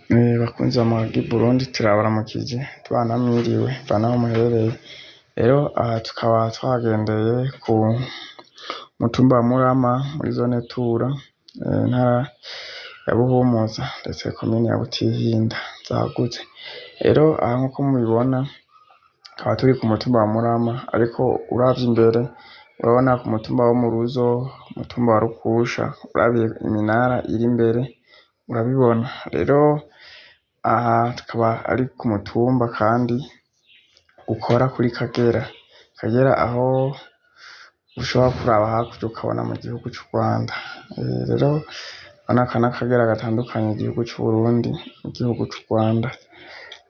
Bakunzi ba Mwagi Burundi, turabaramukije tubana mwiriwe bivana aho muherereye. Rero aha tukaba twagendeye ku mutumba wa Murama muri zone Tura, intara ya Buhumuza, ndetse komine ya Butihinda zagutse. Rero aha nkuko mubibona tukaba turi ku mutumba wa Murama, ariko uravye imbere urabona ku mutumba wo Muruzo, umutumba wa Rukusha, uravye iminara iri imbere urabibona. Rero aha tukaba ari ku mutumba kandi ukora kuri Kagera. Kagera aho ushobora kuraba hakurya ukabona mu gihugu c'Urwanda. Rero urabona aka n'akagera gatandukanya igihugu c'Uburundi n'igihugu c'Urwanda.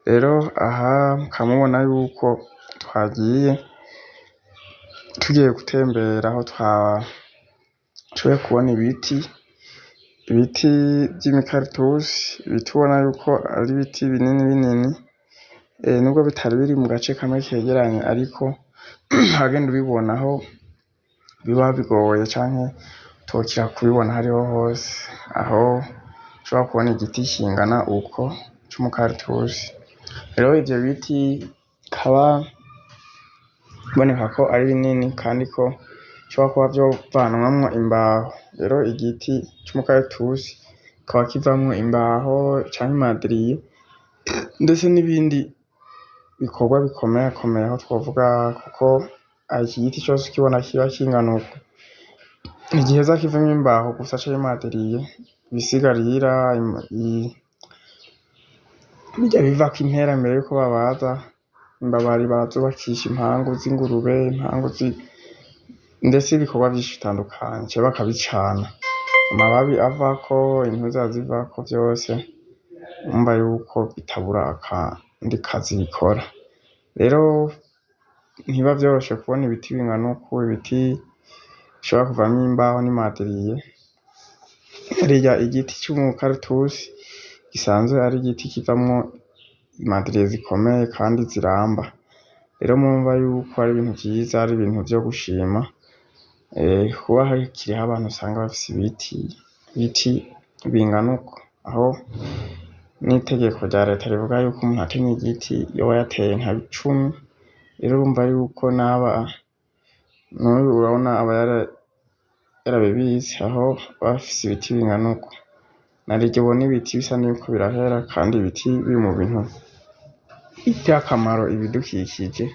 Rero aha mukaba mubona yuko twagiye tugiye gutembera aho twashoboye kubona ibiti, ibiti vy'imikaratusi, ibiti ubona yuko ari ibiti binini binini, nubwo bitari biri mu gace kamwe kegeranye, ariko wagenda ubibona aho biba bigoye canke utokira kubibona ahariho hose, aho ushobora kubona igiti kingana uko c'umukaratusi. Rero ivyo biti bikaba biboneka ko ari binini kandi ko bishobora kuba vyovanwamwo imbaho. Rero igiti c'umukaratusi kikaba kivamwo imbaho canke imadiriye, ndetse n'ibindi bikorwa bikomakomeye, aho twovuga kuko iki giti cose ukibona kiba kingana uko, ntigiheza kivemwo imbaho gusa canke imadiriye, ibisigarira, birya bivako impera mbere yuko babaza, imbabari barazubakisha impangu z'ingurube, impangu ndetse ibikorwa vyinshi bitandukanye, canke bakabicana. Amababi avako, impuzu zivako, vyose urumva yuko bitabura akandi kazi bikora. Rero ntibiba vyoroshe kubona ibiti bingana uku, ibiti bishobora kuvamwo imbaho n'imadiriye. Harya igiti c'umukaratusi gisanzwe ari igiti kivamwo imadiriye zikomeye kandi ziramba. Rero murumva yuko ari ibintu vyiza, ari ibintu vyo gushima, kuba hakiriho abantu usanga bafise ibiti, ibiti bingana uko, aho n'itegeko rya leta rivuga yuko umuntu atemye igiti yoba yateye nka 10. Rero urumva yuko n'aba n'uyu urabona aba yarabibitse aho bafise ibiti bingana uko. Narirya ubona ibiti bisa n'ibiriko birahera, kandi ibiti biri mu bintu bifitiye akamaro ibidukikije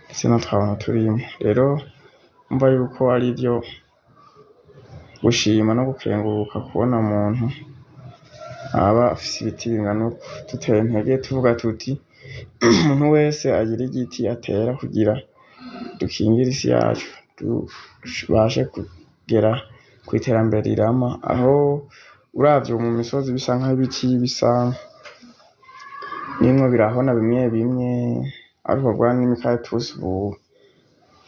ndetse natwe abantu turimwo. Rero urumva yuko ari ivyo gushima no gukenguruka kubona umuntu aba afise ibiti bingana uko. Dutera intege tuvuga tuti umuntu wese agira igiti atera kugira dukingire isi yacu, tubashe kugera kw'iterambere rirama, aho uravye mu misozi bisa nkaho ibiti bisa birimwo birahona bimwe bimwe, ariko twovuga n'imikaratusi ubu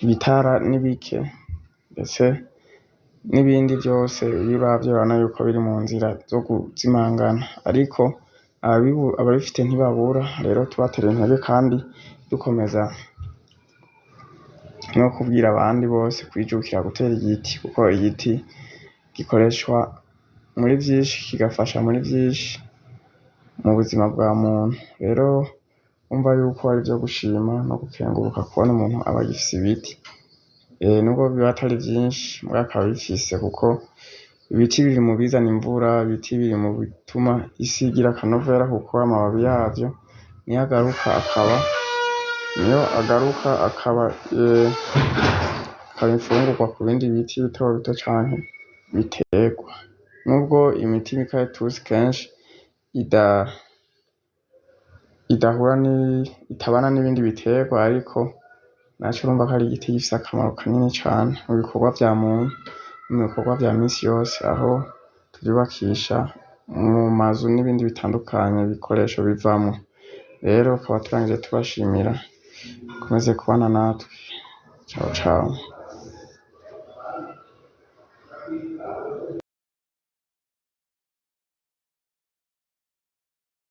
ibitara ni bike, ndetse n'ibindi vyose iyo uravye urabona yuko biri mu nzira zo kuzimangana, ariko ababifite ntibabura. Rero tubatera intege kandi dukomeza no kubwira abandi bose kwijukira gutera igiti, kuko igiti gikoreshwa muri vyinshi, kigafasha muri vyinshi mu buzima bwa muntu. Rero urumva yuko ari ivyo gushima no gukenguruka kubona umuntu aba agifise ibiti, nubwo biba atari vyinshi mugabo akaba abifise, kuko ibiti biri mu bizana imvura, ibiti biri mu bituma isi igira akanovera, kuko amababi yavyo niyo agaruka akaba, niyo agaruka akaba akaba imfungurwa ku bindi biti bito bito canke ibiterwa. Nubwo imiti y'imikaratusi kenshi idahura, itabana n'ibindi biterwa, ariko naco urumva ko ari igiti gifise akamaro kanini cane mu bikorwa vya muntu, mu bikorwa vya misi yose, aho tuvyubakisha mu mazu n'ibindi bitandukanye ibikoresho bivamwo. Rero tukaba turangije tubashimira, mukomeze kubana natwe. Ciao ciao.